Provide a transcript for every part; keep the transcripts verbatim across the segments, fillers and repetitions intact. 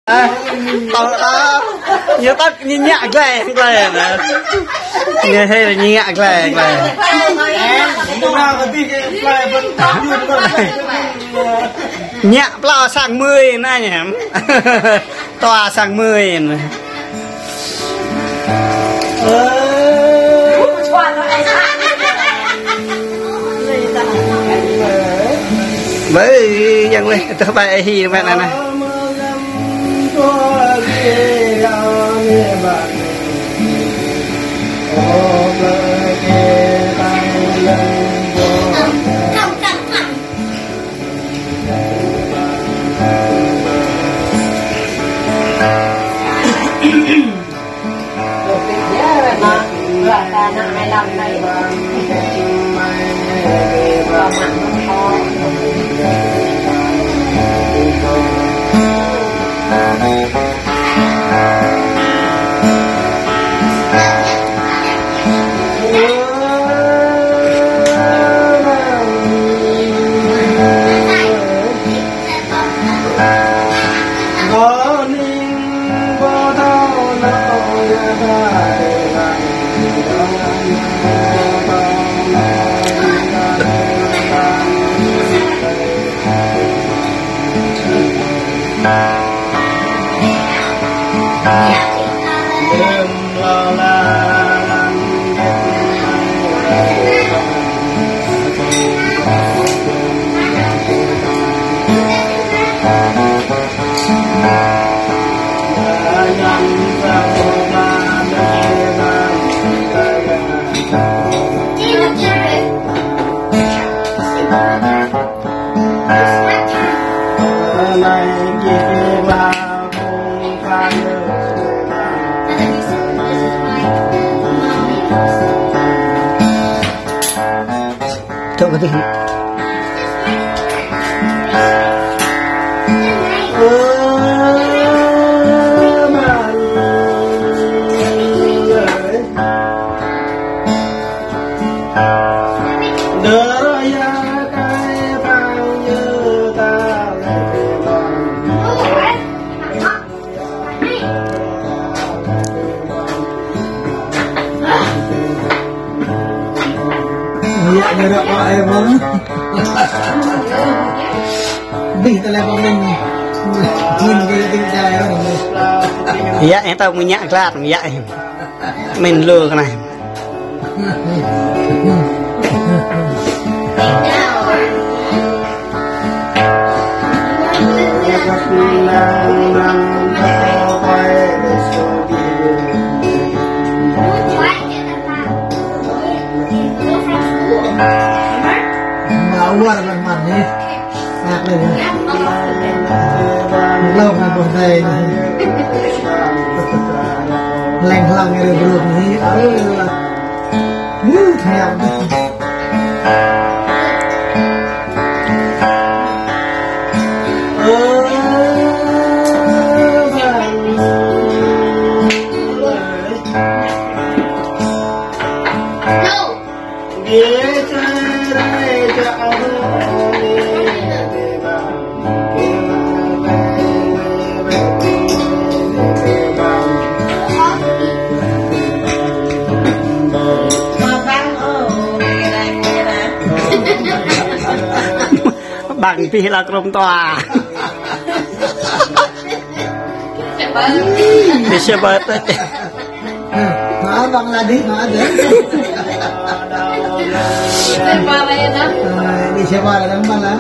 Ơ, tŏ, tŏ. Ñu tŏ, ñu ñă glai, glai anai. Ñu hơi ñu ñă glai, glai. Ñă plao sang mười anai ñu. Tŏ sang mười anai. Ơ. Bơ, yang leh, tơ bai ahi mă anai. Tŏ kơ tih. Iya, ngerok kok air mana? Dih, telepon ini. Jin, jin, jin, jin. Iya, yang tahu minyak gelar, minyak. Min lu kena. Mawar lăng măng anai. Sat lăng. Lăng măng boh dai anai. Lăng lăng rơbrŭm anai. Arơlah. Wuh, hiam. Băng pih la krôm toa. Đi xe bơ̆t. Hả? Hả? Băng la đi, hả? Đi xe bơ̆t đó. Ờ, đi xe bơ̆t là băng la.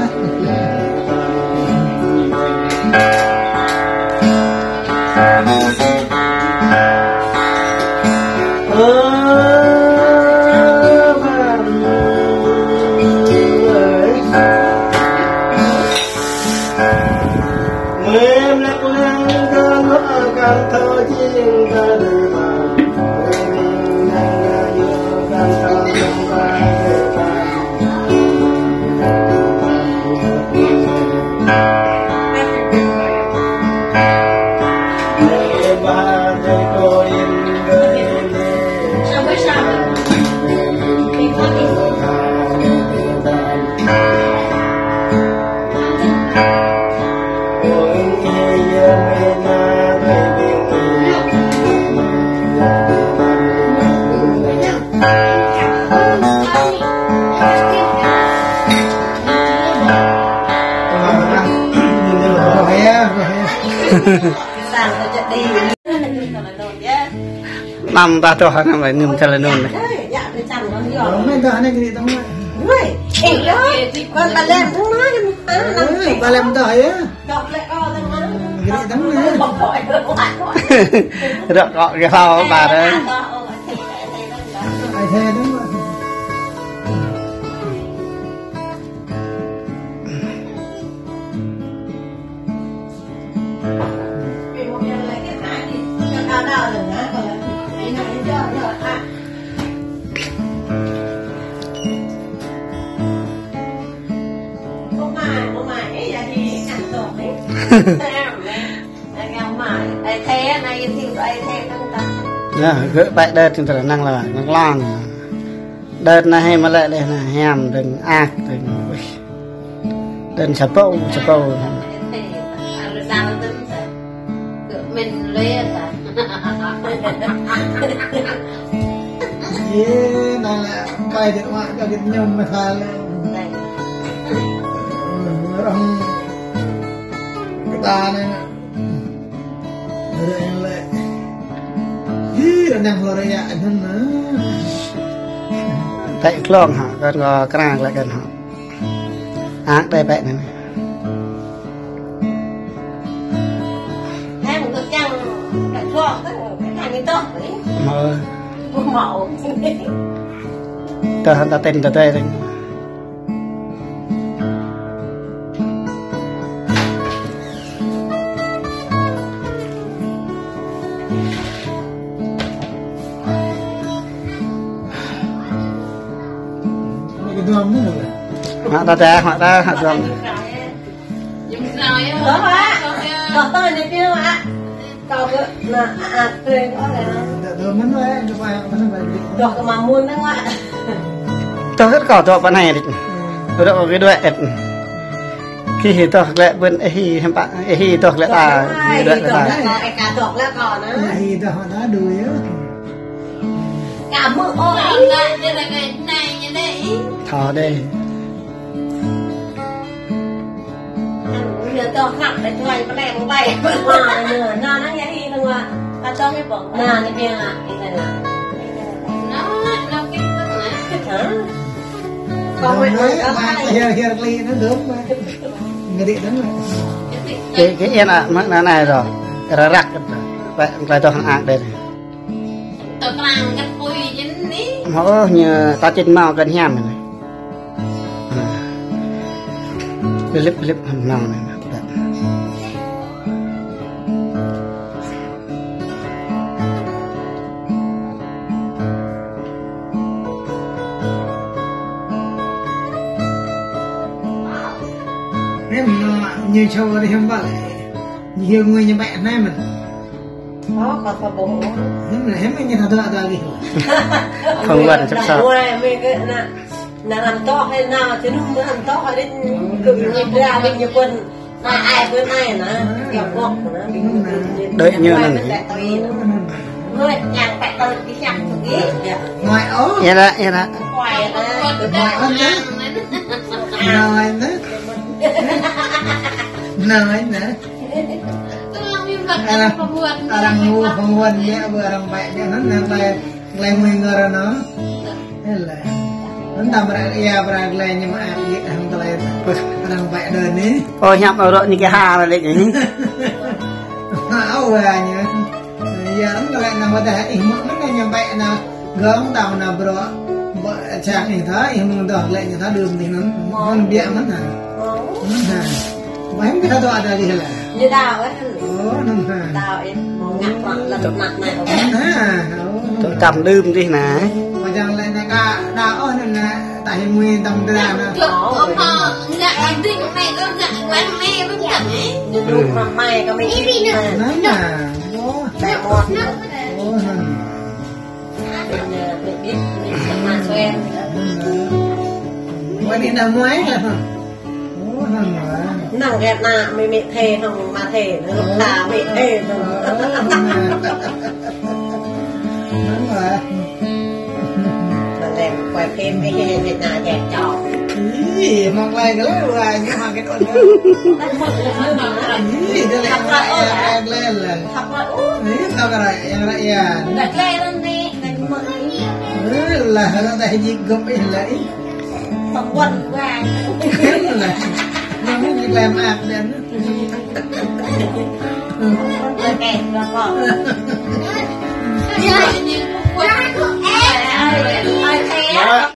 Năm ta toh năm lĕ, năm ta lĕ năm lĕ. Năm ta anai gini tong. Woi, eh, kon balem tong na, năm. Balem tong ya. Gini tong na. Rơ̆k kơ kơ hao ba rơ̆. Ai thê tong. Nah, gơ̆ pĕ đơ̆t tơlơi năng lăng, năng lăng. Đơ̆t anai hĭ mă lĕ lĕ anai hiam dơ̆ng ak dơ̆ng. Ui. Đơ̆n sa pô, sa pô. Yê, anai lĕ pai dơ̆t mă kơ git ñum mă thâo lĕ. Rŏng kơ ta anai. Rơ̆k lĕ. Hi, rơnang hlô rơya anŭn na. Tĕ klong hă, kơn kơ krang lĕ kơn hă. Ak đơi pĕ anŭn. Em kơ kiăng kơ klong kơ kiăng anai tŏh. Mơ. Mơ. Tơhan ta ten ta tơi. Mă ta tơi, mă ta, mă ta. Tŏh, Pak. Tŏh, tŏh, anai pia, Pak. Kâo kơ, na, a, a, tơi, ôh, ya. Tŏh kơ mă mŭn anai, Pak. Tŏh kơ kâo tŏh pơ anai đôč. Rơ̆k kơ git đuaĭ ĕt. Kih tŏh lĕ ƀơ̆n, ih hi hăm pă, ih hi tŏh lĕ ta, git đuaĭ lĕ ta. Ih tŏh lĕ kâo, ih tŏh lĕ kâo na. Ih hi tŏh lĕ đuaĭ yơh. Kâo mơ̆ ôh. Thâo đơi. Kơ, kơ yên ah, mă anai anai rơ̆. Rơrak kơ ta. Pĕ, tơlơi tŏh hăng ak đơi. Tơ krang găt pui jin ni. Mơ̆ ôh, ñu ta čin mâo kơn hiam anai. Lip, lip, hăm nong anai. Hiam nong, ñu čô hiam bal. Ñu hiam ngui ñu bĕ anai mơ̆n. Ơ, kâo thâo ƀuh. Hiư̆m lĕ, hiư̆m ñu thâo dŏ dŏ lih. Không quan trọng sao. Wai, mơi kơ anai, anai anŭn tŏh, hơi anai, tui anŭn anŭn tŏh, hơi đĭ, kơ ñu bra, đĭ ñu pun. Anai ai pun anai anai, kâo ƀuh anai. Đơi ñu anŭn. Hơi, yang pĕ tơi kơ yang tui. Wai, ôh. Iya dah, iya dah. Wai, anai. Wai, ôh, anai. Anai, anai. Anai, anai. Arăng, arăng ngu phung wơ̆n yơh, ƀu arăng ƀai yơh, anŭn, anŭn, tơlơi, tơlơi mui ngor anŭn. Ê lĕ. Anŭn ta mơră ia, mơră tơlơi ñu mă ak yơh, hăng tơlơi arăng ƀai đơi ni. Ơ, hiăp arăng rŏ ni kơ ha lĕ ni. Ơ, wa ñu. Yua anŭn tơlơi anŭn wơ̆t dah ih mơ̆ anŭn ñu ƀai anŭn. Gơ̆ng tao na bruă, ƀă čang ih tha, ih mơ̆ng dŏ lĕ ñu tha đưm dih anŭn, mơ̆n biă mơ̆n ha. Mơ̆n ha. Ƀai hăm kơ tha dŏ ada dih lĕ. Ñu đao, ơ. Ơ, anŭn ha. Đao, ơ, mơ̆ng ngă prăk lăn mă anai. Anŭn ha. Ơ, anŭn. Tui tam đưm dih anai. Ƀă čang lĕ anai kơ đao, ơ, anŭn anai, ta hĭ mui tam dra anai. Ơ, ngă dih anai, ơ, ngă lăn anai, ơ, ngă. Ñu đưm mă mai kơ mơi. Anŭn ha. Ơ. Mẹ mọt. Ơ, anŭn. Wani na muai lah. Năng gĕt na mê mê thê hăng ma thê, nư ta mê thê nư. Năng lah. Bơlem kuai phim mê hê mê na gĕt čô. Ih, mă glaĭ glaĭ, wah, ñu mă kơ đuaĭ. Ih, glaĭ, glaĭ, glaĭ, glaĭ. Ih, tŏk glaĭ, glaĭ, glaĭ. Ih, lah, lah, dah jik gop ih lah, ih. Lah. Mă ñu glaĭ mă đen.